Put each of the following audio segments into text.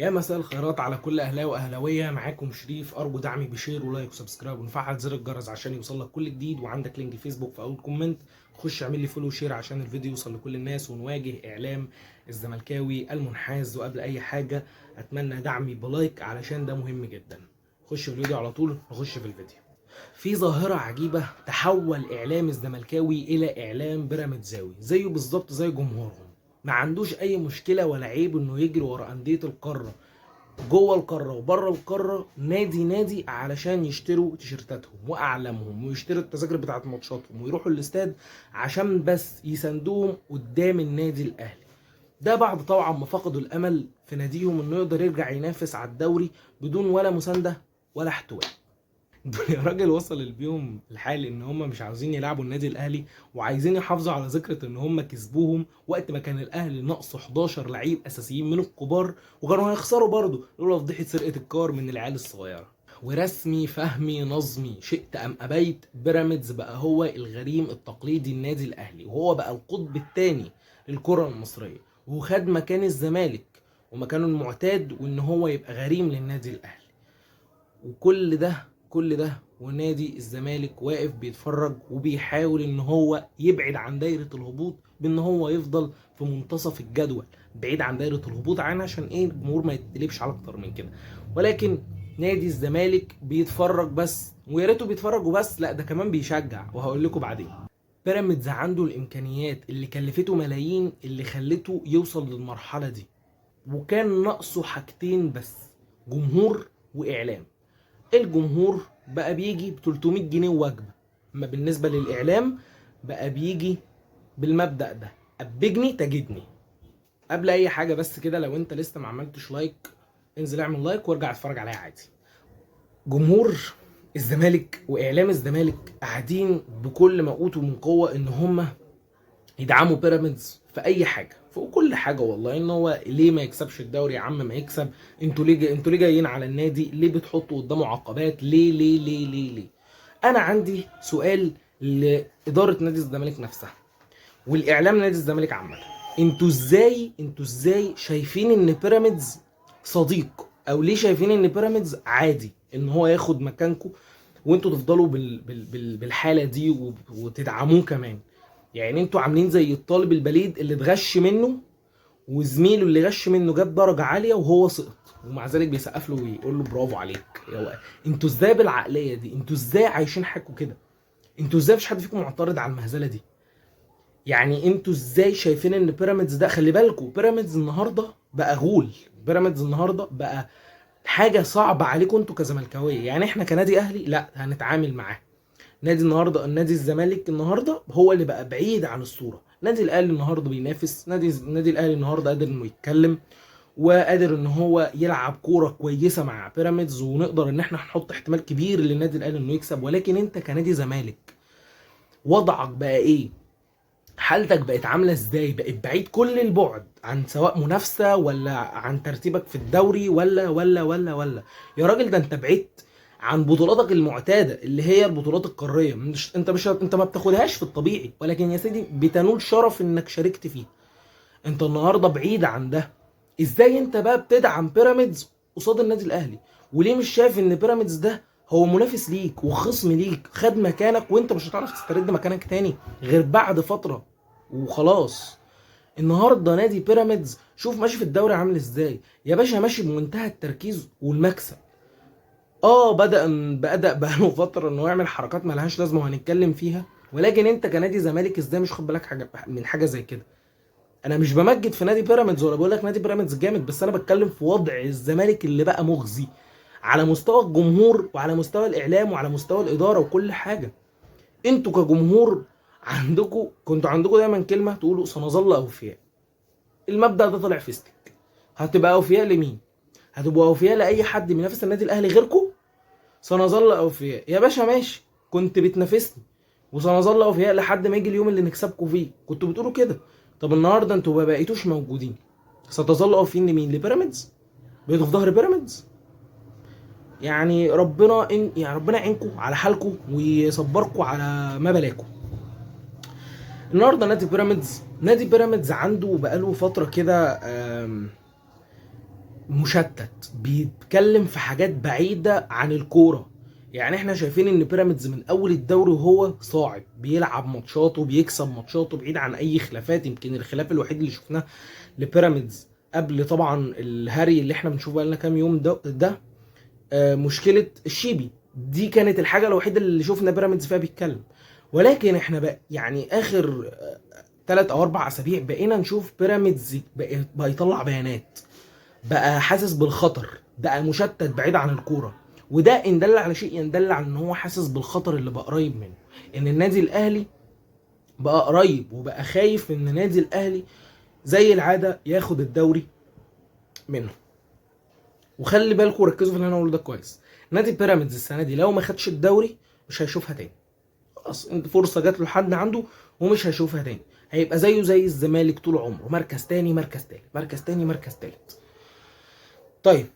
يا مساء الخيرات على كل اهلاوي واهلاويه. معاكم شريف، ارجو دعمي ب share و like و subscribe ونفعل زر الجرس عشان يوصل لك كل جديد. وعندك link الفيسبوك في اول comment، خش اعمل لي follow و share عشان الفيديو يوصل لكل الناس ونواجه اعلام الزملكاوي المنحاز. وقبل اي حاجة اتمنى دعمي ب like علشان ده مهم جدا. خش في الفيديو على طول، نخش في الفيديو. في ظاهرة عجيبة، تحول إعلام الزملكاوي إلى إعلام بيراميدزاوي، زيه بالظبط زي جمهورهم. ما عندوش أي مشكلة ولا عيب إنه يجري ورا أندية القارة جوه القارة وبره القارة، نادي نادي، علشان يشتروا تيشيرتاتهم وأعلامهم ويشتروا التذاكر بتاعت ماتشاتهم ويروحوا الاستاد عشان بس يساندوهم قدام النادي الأهلي. ده بعد طبعا ما فقدوا الأمل في ناديهم إنه يقدر يرجع ينافس على الدوري بدون ولا مساندة ولا احتواء. دول يا راجل وصل بيهم الحال ان هم مش عاوزين يلعبوا النادي الاهلي وعايزين يحافظوا على ذكرى ان هم كسبوهم وقت ما كان الاهلي ناقصه 11 لعيب اساسيين من الكبار وكانوا هيخسروا برضه لولا فضيحة سرقه الكار من العيال الصغيرة. ورسمي فهمي نظمي شئت ام ابيت، بيراميدز بقى هو الغريم التقليدي النادي الاهلي، وهو بقى القطب الثاني للكرة المصرية، وخد مكان الزمالك ومكانه المعتاد وان هو يبقى غريم للنادي الاهلي. وكل ده كل ده ونادي الزمالك واقف بيتفرج وبيحاول ان هو يبعد عن دايرة الهبوط بان هو يفضل في منتصف الجدول بعيد عن دايرة الهبوط، عشان ايه؟ الجمهور ما يتقلبش على اكتر من كده. ولكن نادي الزمالك بيتفرج بس، ويا ريته بيتفرج وبس، لا ده كمان بيشجع، وهقول لكم بعدين. بيراميدز عنده الامكانيات اللي كلفته ملايين اللي خلته يوصل للمرحلة دي، وكان ناقصه حاجتين بس، جمهور واعلام. الجمهور بقى بيجي ب 300 جنيه وجبة، اما بالنسبة للاعلام بقى بيجي بالمبدا ده، ابجني تجدني. قبل اي حاجة بس كده، لو انت لسه ما عملتش like انزل اعمل like وارجع اتفرج عليها عادي. جمهور الزمالك واعلام الزمالك قاعدين بكل ما اوتوا من قوة ان هم يدعموا بيراميدز في اي حاجة، فوق كل حاجة. والله ان هو ليه ما يكسبش الدوري يا عم؟ ما يكسب. انتوا ليه جايين على النادي؟ ليه بتحطوا قدامه عقبات؟ ليه ليه ليه ليه ليه؟ انا عندي سؤال لادارة نادي الزمالك نفسها والاعلام نادي الزمالك عامة، انتوا ازاي شايفين ان بيراميدز صديق؟ او ليه شايفين ان بيراميدز عادي ان هو ياخد مكانكم وانتوا تفضلوا بالحالة دي وتدعموه كمان؟ يعني انتوا عاملين زي الطالب البليد اللي اتغش منه وزميله اللي غش منه جاب درجة عالية وهو سقط، ومع ذلك بيسقف له ويقول له برافو عليك. انتوا ازاي بالعقلية دي؟ انتوا ازاي عايشين حياتكم كده؟ انتوا ازاي مفيش حد فيكم معترض على المهزلة دي؟ يعني انتوا ازاي شايفين ان بيراميدز ده، خلي بالكم بيراميدز النهارده بقى غول، بيراميدز النهارده بقى حاجة صعبة عليكم انتوا كزملكاوية. يعني احنا كنادي اهلي لا هنتعامل معاه. نادي النهارده، نادي الزمالك النهارده هو اللي بقى بعيد عن الصورة. نادي الاهلي النهارده بينافس، نادي الاهلي النهارده قادر انه يتكلم وقادر ان هو يلعب كورة كويسة مع بيراميدز، ونقدر ان احنا نحط احتمال كبير للنادي الاهلي انه يكسب. ولكن انت كنادي زمالك وضعك بقى ايه؟ حالتك بقت عامله ازاي؟ بقت بعيد كل البعد عن سواء منافسه ولا عن ترتيبك في الدوري ولا ولا ولا ولا. يا راجل ده انت بعدت عن بطولاتك المعتادة اللي هي البطولات القارية. مش انت ما بتاخدهاش في الطبيعي، ولكن يا سيدي بتنول شرف انك شاركت فيه. انت النهارده بعيد عن ده. ازاي انت بقى بتدعم بيراميدز قصاد النادي الاهلي؟ وليه مش شايف ان بيراميدز ده هو منافس ليك وخصم ليك، خد مكانك وانت مش هتعرف تسترد مكانك تاني غير بعد فترة وخلاص. النهارده نادي بيراميدز شوف ماشي في الدوري عامل ازاي يا باشا، ماشي بمنتهى التركيز والمكسب. بدأ بقاله فترة انه يعمل حركات مالهاش لازمة وهنتكلم فيها، ولكن انت كنادي زمالك ازاي مش خد بالك حاجة من حاجة زي كده؟ انا مش بمجد في نادي بيراميدز ولا بقول لك نادي بيراميدز جامد، بس انا بتكلم في وضع الزمالك اللي بقى مغزي على مستوى الجمهور وعلى مستوى الاعلام وعلى مستوى الادارة وكل حاجة. انتوا كجمهور كنتوا عندكم دايما كلمة تقولوا سنظل اوفياء. المبدأ ده طلع فيستك. هتبقى اوفياء لمين؟ هتبقوا اوفياء لاي حد بينافس النادي الاهلي غيركم؟ سنظل اوفياء يا باشا، ماشي، كنت بتنافسني وسنظل اوفياء لحد ما يجي اليوم اللي نكسبكم فيه، كنتوا بتقولوا كده. طب النهارده انتوا ما بقيتوش موجودين، ستظلوا اوفيين لمين؟ لبيراميدز؟ بقيتوا في ظهر بيراميدز؟ يعني ربنا يعينكم على حالكم ويصبركم على ما بلاكم. النهارده نادي بيراميدز عنده بقاله فترة كده مشتت، بيتكلم في حاجات بعيدة عن الكورة. يعني احنا شايفين ان بيراميدز من اول الدوري وهو صاعد، بيلعب ماتشاته، بيكسب ماتشاته، بعيد عن اي خلافات. يمكن الخلاف الوحيد اللي شفناه لبيراميدز قبل طبعا الهري اللي احنا بنشوفه بقالنا كام يوم ده مشكلة الشيبي دي كانت الحاجة الوحيدة اللي شفنا بيراميدز فيها بيتكلم. ولكن احنا بقى يعني اخر 3 او 4 اسابيع بقينا نشوف بيراميدز بقى يطلع بيانات، بقى حاسس بالخطر، بقى مشتت بعيد عن الكورة. وده ان دل على شيء يندل على ان هو حاسس بالخطر اللي بقى قريب منه، ان النادي الاهلي بقى قريب، وبقى خايف ان النادي الاهلي زي العادة ياخد الدوري منه. وخلي بالكم وركزوا في اللي انا هقوله ده كويس، نادي بيراميدز السنة دي لو ما خدش الدوري مش هيشوفها تاني. خلاص، انت فرصة جات له حد عنده ومش هيشوفها تاني، هيبقى زيه زي الزمالك طول عمره، مركز تاني مركز تالت مركز تاني مركز تالت. طيب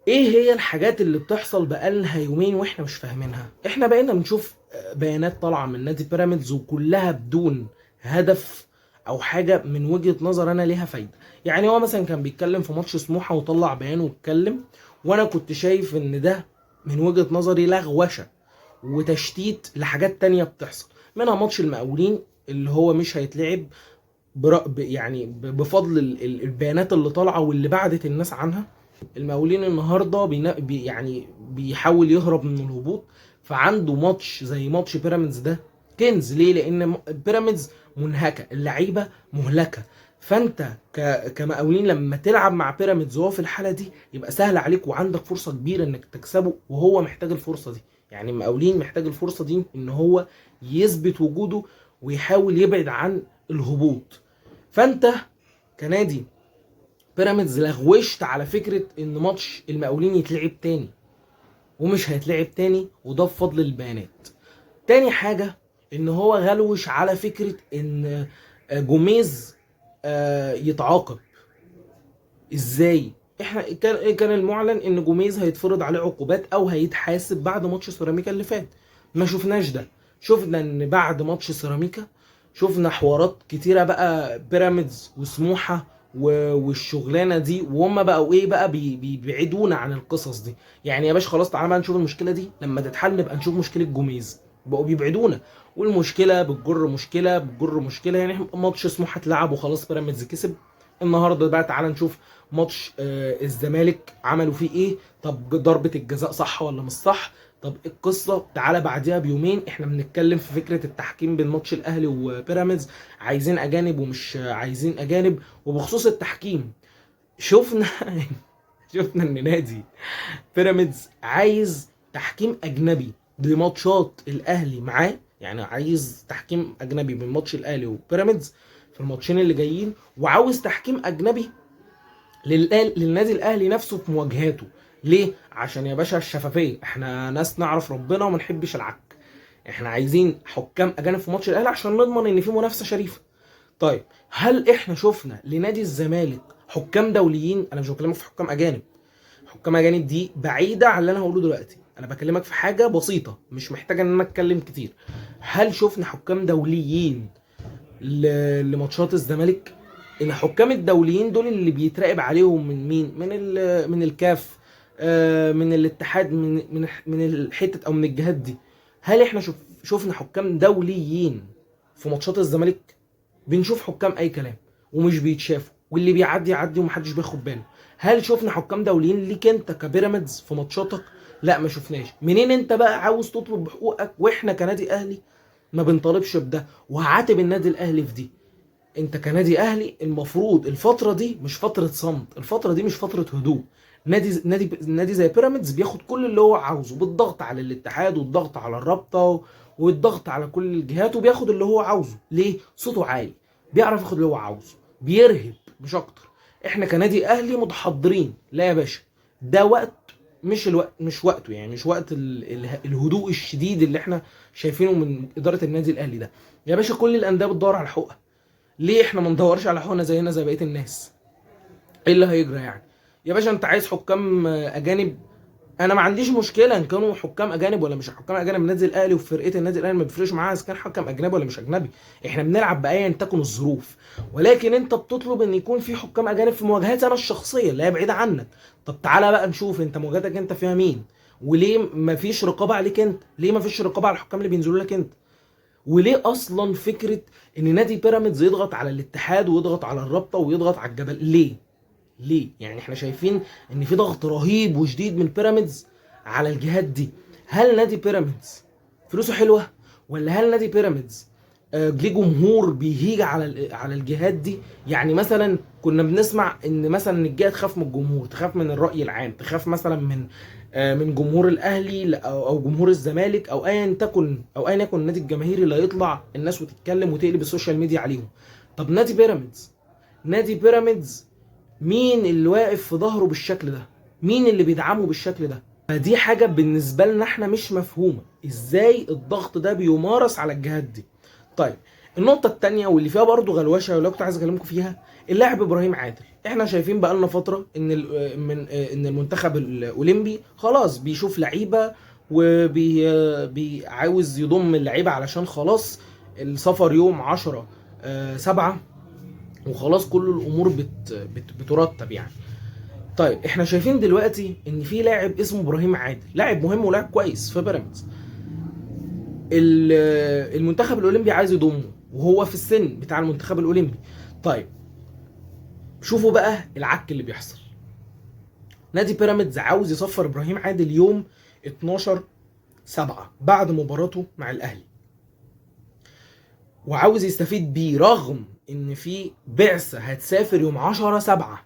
ايه هي الحاجات اللي بتحصل بقالها يومين واحنا مش فاهمينها؟ احنا بقينا بنشوف بيانات طالعه من نادي بيراميدز وكلها بدون هدف او حاجة من وجهه نظر انا ليها فايده. يعني هو مثلا كان بيتكلم في ماتش سموحه وطلع بيان واتكلم، وانا كنت شايف ان ده من وجهه نظري لغوشه وتشتيت لحاجات تانية بتحصل، منها ماتش المقاولين اللي هو مش هيتلعب يعني بفضل البيانات اللي طالعه واللي بعدت الناس عنها. المقاولين النهارده يعني بيحاول يهرب من الهبوط، فعنده ماتش زي ماتش بيراميدز ده كنز. ليه؟ لان بيراميدز منهكة، اللعيبة مهلكه، فانت كمقاولين لما تلعب مع بيراميدز وهو في الحالة دي يبقى سهل عليك وعندك فرصة كبيرة انك تكسبه، وهو محتاج الفرصة دي. يعني المقاولين محتاج الفرصة دي ان هو يثبت وجوده ويحاول يبعد عن الهبوط. فانت كنادي بيراميدز لغوشت على فكرة ان ماتش المقاولين يتلعب تاني، ومش هيتلعب تاني، وده بفضل البيانات. تاني حاجة ان هو غلوش على فكرة ان جوميز يتعاقب. ازاي؟ احنا كان المعلن ان جوميز هيتفرض عليه عقوبات او هيتحاسب بعد ماتش سيراميكا اللي فات، ما شفناش ده. شفنا ان بعد ماتش سيراميكا شفنا حوارات كتيرة بقى، بيراميدز وسموحة والشغلانه دي، وهم بقوا ايه بقى بيبعدونا عن القصص دي. يعني يا باشا خلاص تعالى بقى نشوف المشكلة دي لما تتحل نبقى نشوف مشكلة جوميز، بقوا بيبعدونا، والمشكلة بتجر مشكلة بتجر مشكلة. يعني ماتش سموحه اتلعب وخلاص بيراميدز كسب. النهارده بقى تعالى نشوف ماتش الزمالك عملوا فيه ايه، طب ضربه الجزاء صح ولا مش صح، طب ايه القصة. تعالى بعديها بيومين احنا بنتكلم في فكرة التحكيم بين ماتش الاهلي وبيراميدز، عايزين اجانب ومش عايزين اجانب. وبخصوص التحكيم شفنا ان نادي بيراميدز عايز تحكيم اجنبي لماتشات الاهلي معاه، يعني عايز تحكيم اجنبي بين ماتش الاهلي وبيراميدز في الماتشين اللي جايين، وعاوز تحكيم اجنبي للنادي الاهلي نفسه في مواجهاته. ليه؟ عشان يا باشا الشفافية، احنا ناس نعرف ربنا وما نحبش العك، احنا عايزين حكام اجانب في ماتش الاهلي عشان نضمن ان في منافسه شريفه. طيب هل احنا شفنا لنادي الزمالك حكام دوليين؟ انا مش بكلمك في حكام اجانب، حكام اجانب دي بعيدة عن اللي انا هقوله دلوقتي، انا بكلمك في حاجة بسيطة مش محتاجه ان انا اتكلم كتير. هل شفنا حكام دوليين لماتشات الزمالك؟ الحكام الدوليين دول اللي بيتراقب عليهم من مين؟ من الكاف، من الاتحاد، من من الحتة او من الجهات دي. هل احنا شفنا حكام دوليين في ماتشات الزمالك؟ بنشوف حكام اي كلام ومش بيتشافوا، واللي بيعدي يعدي ومحدش بياخد باله. هل شفنا حكام دوليين ليك انت كبيراميدز في ماتشاتك؟ لا ما شفناش. منين انت بقى عاوز تطلب بحقوقك واحنا كنادي اهلي ما بنطالبش بده؟ وهعاتب النادي الاهلي في دي. انت كنادي اهلي المفروض الفترة دي مش فترة صمت، الفترة دي مش فترة هدوء. نادي زي بيراميدز بياخد كل اللي هو عاوزه بالضغط على الاتحاد والضغط على الرابطة والضغط على كل الجهات، وبياخد اللي هو عاوزه. ليه؟ صوته عالي، بيعرف ياخد اللي هو عاوزه، بيرهب مش اكتر. احنا كنادي اهلي متحضرين. لا يا باشا، ده وقت مش الوقت، مش وقته، يعني مش وقت الهدوء الشديد اللي احنا شايفينه من ادارة النادي الاهلي ده. يا باشا كل الاندية بتدور على حقوقها، ليه احنا ما ندورش على حقوقنا زينا زي بقية الناس؟ ايه اللي هيجرى يعني؟ يا باشا انت عايز حكام اجانب، انا ما عنديش مشكلة ان كانوا حكام اجانب ولا مش حكام اجانب، النادي الاهلي وفرقه النادي الاهلي ما بيفرقش معاها اذا كان حكم اجنبي ولا مش اجنبي، احنا بنلعب بايا تكن الظروف. ولكن انت بتطلب ان يكون في حكام اجانب في مواجهاتي انا الشخصية اللي هي بعيدة عنك. طب تعالى بقى نشوف انت مواجهتك انت فيها مين، وليه ما فيش رقابه عليك انت، ليه ما فيش رقابه على الحكام اللي بينزلوا لك انت، وليه اصلا فكرة ان نادي بيراميدز يضغط على الاتحاد ويضغط على الرابطة ويضغط على الجبل؟ ليه؟ ليه؟ يعني احنا شايفين ان في ضغط رهيب وشديد من بيراميدز على الجهات دي. هل نادي بيراميدز فلوسه حلوة؟ ولا هل نادي بيراميدز ليه جمهور بيهيج على الجهات دي؟ يعني مثلا كنا بنسمع ان مثلا الجهة تخاف من الجمهور، تخاف من الراي العام، تخاف مثلا من جمهور الاهلي او جمهور الزمالك او ايا تكن او ايا يكن النادي الجماهيري اللي هيطلع الناس وتتكلم وتقلب ال social media عليهم. طب نادي بيراميدز، نادي بيراميدز مين اللي واقف في ظهره بالشكل ده؟ مين اللي بيدعمه بالشكل ده؟ فدي حاجة بالنسبة لنا احنا مش مفهومة، ازاي الضغط ده بيمارس على الجهات دي. طيب النقطة التانية واللي فيها برضو غلوشة واللي كنت عايز اكلمكم فيها، اللاعب ابراهيم عادل. احنا شايفين بقالنا فترة ان ان المنتخب الاولمبي خلاص بيشوف لعيبة وعاوز يضم اللعيبة علشان خلاص السفر يوم 10/7 وخلاص كل الامور بت بت بترتب يعني. طيب احنا شايفين دلوقتي ان في لاعب اسمه ابراهيم عادل، لاعب مهم ولاعب كويس في بيراميدز. المنتخب الاولمبي عايز يضمه وهو في السن بتاع المنتخب الاولمبي. طيب شوفوا بقى العك اللي بيحصل. نادي بيراميدز عاوز يصفر ابراهيم عادل يوم 12/7 بعد مباراته مع الاهلي، وعاوز يستفيد بيه رغم ان في بعثه هتسافر يوم 10/7.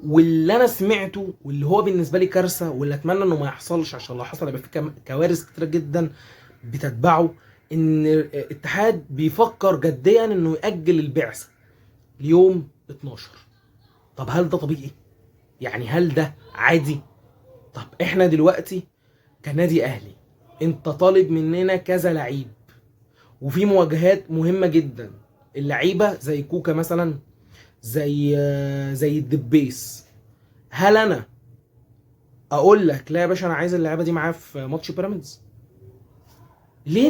واللي انا سمعته واللي هو بالنسبة لي كارثة واللي اتمنى انه ما يحصلش، عشان لو حصل هيبقى في كوارث كتير جدا بتتبعه، ان الاتحاد بيفكر جديا انه ياجل البعثة ليوم 12. طب هل ده طبيعي؟ يعني هل ده عادي؟ طب احنا دلوقتي كنادي اهلي انت طالب مننا كذا لعيب وفي مواجهات مهمة جدا، اللعيبة زي كوكا مثلا، زي الدبيس، هل انا اقول لك لا يا باشا انا عايز اللعيبة دي معايا في ماتش بيراميدز؟ ليه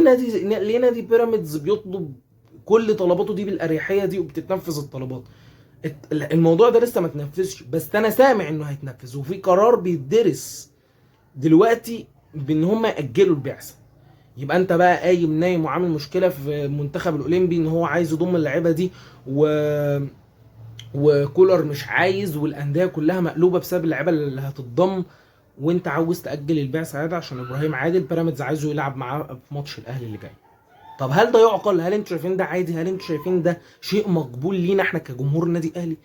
نادي بيراميدز بيطلب كل طلباته دي بالاريحيه دي وبتتنفذ الطلبات؟ الموضوع ده لسه ما تنفذش، بس انا سامع انه هيتنفذ، وفي قرار بيدرس دلوقتي بان هم ياجلوا البعثة. يبقى انت بقى قايم نايم وعامل مشكلة في المنتخب الاولمبي ان هو عايز يضم اللعيبة دي وكولر مش عايز، والاندية كلها مقلوبة بسبب اللعيبة اللي هتتضم، وانت عاوز تاجل البعثة هذا عشان ابراهيم عادل بيراميدز عايزه يلعب معاه في ماتش الاهلي اللي جاي. طب هل ده يعقل؟ هل انتوا شايفين ده عادي؟ هل انتوا شايفين ده شيء مقبول لينا احنا كجمهور النادي الاهلي؟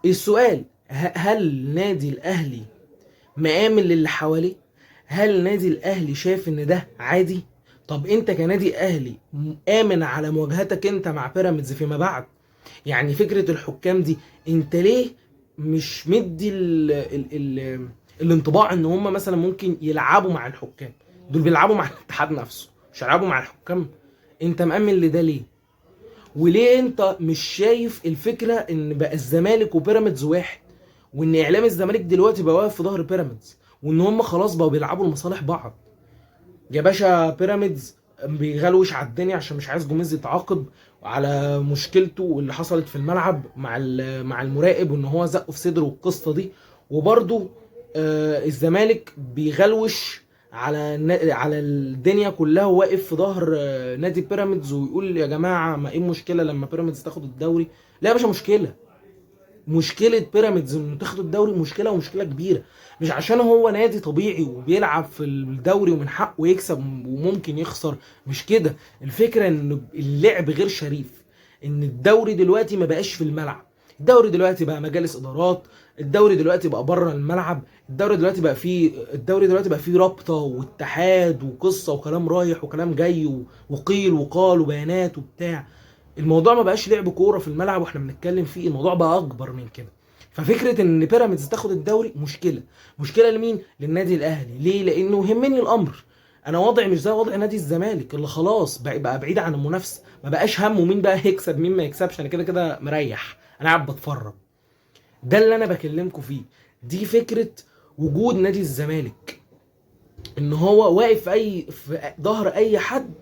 السؤال، هل نادي الاهلي مآمن للي حواليه؟ هل نادي الاهلي شايف ان ده عادي؟ طب انت كنادي اهلي آمن على مواجهتك انت مع بيراميدز فيما بعد؟ يعني فكرة الحكام دي انت ليه مش مدي ال ال ال الانطباع ان هم مثلا ممكن يلعبوا مع الحكام دول؟ بيلعبوا مع الاتحاد نفسه، مش هيلعبوا مع الحكام. انت مأمن لده ليه؟ وليه انت مش شايف الفكرة ان بقى الزمالك وبيراميدز واحد، وان اعلام الزمالك دلوقتي بقى واقف في ظهر بيراميدز، وان هم خلاص بقوا بيلعبوا لمصالح بعض؟ يا باشا بيراميدز بيغلوش على الدنيا عشان مش عايز جوميز يتعاقب على مشكلته واللي حصلت في الملعب مع المراقب، وان هو زقه في صدره والقصه دي. وبرده الزمالك بيغلوش على الدنيا كلها وواقف في ظهر نادي بيراميدز ويقول يا جماعة ما ايه المشكلة لما بيراميدز تاخد الدوري؟ لا يا باشا، مشكلة بيراميدز انه تاخد الدوري مشكلة، ومشكلة كبيرة، مش عشان هو نادي طبيعي وبيلعب في الدوري ومن حقه يكسب وممكن يخسر، مش كده. الفكرة ان اللعب غير شريف، ان الدوري دلوقتي ما بقاش في الملعب، الدوري دلوقتي بقى مجالس ادارات، الدوري دلوقتي بقى بره الملعب، الدوري دلوقتي بقى فيه رابطه واتحاد وقصة وكلام رايح وكلام جاي وقيل وقال وبيانات وبتاع. الموضوع ما بقاش لعب كورة في الملعب واحنا بنتكلم فيه، الموضوع بقى اكبر من كده. ففكره ان بيراميدز تاخد الدوري مشكلة، مشكلة لمين؟ للنادي الاهلي. ليه؟ لانه يهمني الامر، انا وضعي مش زي وضع نادي الزمالك اللي خلاص بقى بعيد عن المنافسة، ما بقاش همه مين بقى هيكسب مين ما يكسبش، انا كده كده مريح، انا قاعد بتفرج. ده اللي انا بكلمكم فيه، دي فكرة وجود نادي الزمالك ان هو واقف في ظهر اي حد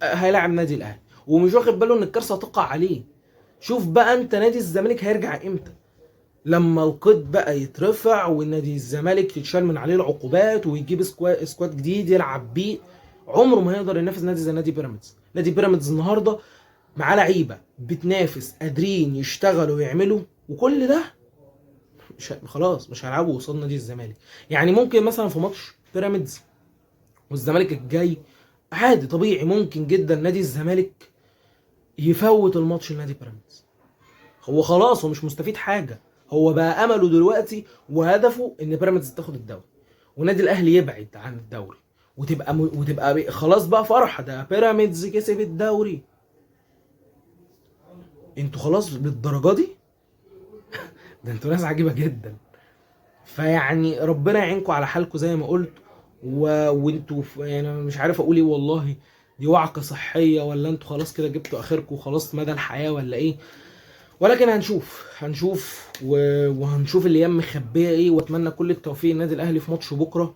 هيلاعب نادي الاهلي، ومش واخد باله ان الكارثة هتقع عليه. شوف بقى انت نادي الزمالك هيرجع امتى؟ لما القيد بقى يترفع والنادي الزمالك تتشال من عليه العقوبات ويجيب squad جديد يلعب بيه، عمره ما هيقدر ينافس نادي زي نادي بيراميدز. نادي بيراميدز النهارده معاه لعيبة بتنافس، قادرين يشتغلوا ويعملوا، وكل ده مش خلاص مش هيلعبوا قصاد نادي الزمالك. يعني ممكن مثلا في ماتش بيراميدز والزمالك الجاي عادي طبيعي، ممكن جدا نادي الزمالك يفوت الماتش لنادي بيراميدز. هو خلاص هو مش مستفيد حاجة، هو بقى امله دلوقتي وهدفه ان بيراميدز تاخد الدوري ونادي الاهلي يبعد عن الدوري، وتبقى خلاص بقى فرحه، ده بيراميدز كسب الدوري. انتوا خلاص بالدرجة دي؟ ده انتوا ناس عجيبة جدا. فيعني ربنا يعينكم على حالكم زي ما قلت، وانتوا يعني مش عارف اقول ايه والله، دي وعكه صحية ولا انتوا خلاص كده جبتوا اخركم وخلاص مدى الحياة ولا ايه؟ ولكن هنشوف وهنشوف الايام مخبيه ايه. واتمنى كل التوفيق للنادي الاهلي في ماتش بكره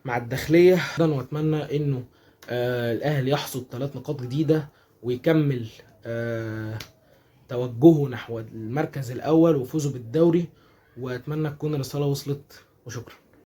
مع الداخلية، واتمنى انه الاهلي يحصد 3 نقاط جديدة ويكمل توجهه نحو المركز الاول وفوزه بالدوري. واتمنى تكون الرسالة وصلت، وشكرا.